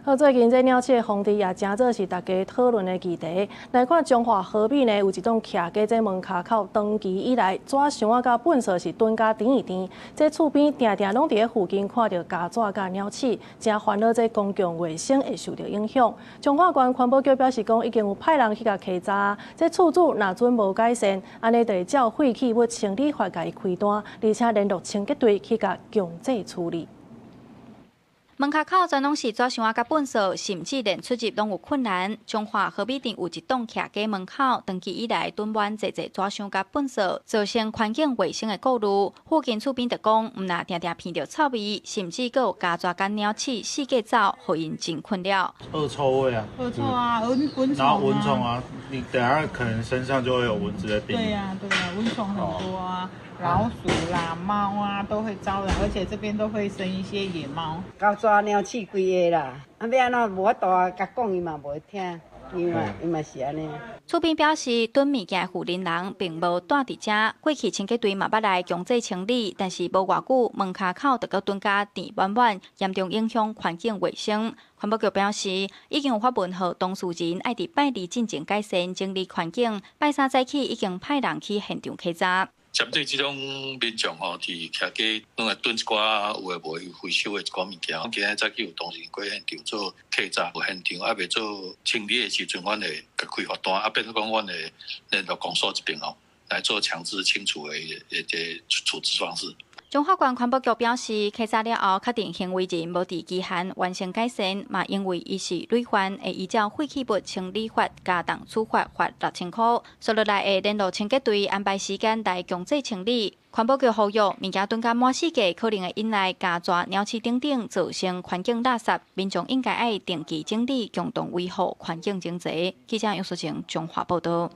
好，最近這鳥鼠的防治也成做是大家討論的議題。來看彰化河尾呢，有一棟徛家這門跤口，長期以來紙箱仔佮糞埽是囤甲甜甜，這厝邊定定攏佇咧附近看著膠紙佮鳥鼠，誠煩惱這公共衛生會受著影響。彰化縣環保局表示講，已經有派人去共稽查，這厝主若準無改善，按呢就會照廢棄物清理法共伊開單，而且聯絡清潔隊去共強制處理。門跤口全攏是紙箱仔佮糞埽，甚至連出入攏有困難。彰化河尾鎮有一棟徛家門口，長期以來囤滿濟濟紙箱佮糞埽，造成環境衛生的顧慮。附近厝邊就講，毋但定定鼻著臭味，甚至閣有曱甴佮鳥鼠四界走，予𪜶真困擾。惡臭味啊！惡臭啊，蚊蟲然後蚊蟲啊，你等下可能身上就會有蚊子的叮。對呀，對呀，蚊蟲很多啊，老鼠啦、貓啊都會招來，而且這邊都會生一些野貓。曱甴鳥鼠規个啦，啊欲按怎無法度啊，共講伊嘛無會聽，伊嘛伊嘛是按呢。厝邊表示，囤物件的負責人並無蹛佇遮，過去清潔隊嘛捌來強制清理，但是無偌久門跤口就閣囤甲填滿滿，嚴重影響環境衛生。環保局表示，已經有發文予當事人，愛佇拜二進前改善整理環境。拜三早起已經派人去現場稽查。針對這種民眾吼，佇徛家攏會囤一寡有的無的回收的一寡物件，今仔早起有同仁過現場做稽查，有現場猶未做清理的時陣，阮會共開罰單，啊，變做講阮會聯絡公所這邊吼，來做強制清除的一個處置方式。彰化縣環保局表示，稽查了後，確定行為人無佇期限完成改善，嘛因為伊是累犯，會依照廢棄物清理法加重處罰，罰6000箍。接落來會聯絡清潔隊安排時間來強制清理。環保局呼籲，物件囤甲滿四界，可能會引來曱甴、鳥鼠等等，造成環境垃圾。民眾應該愛定期整理，共同維護環境整齊。記者楊淑晴彰化報道。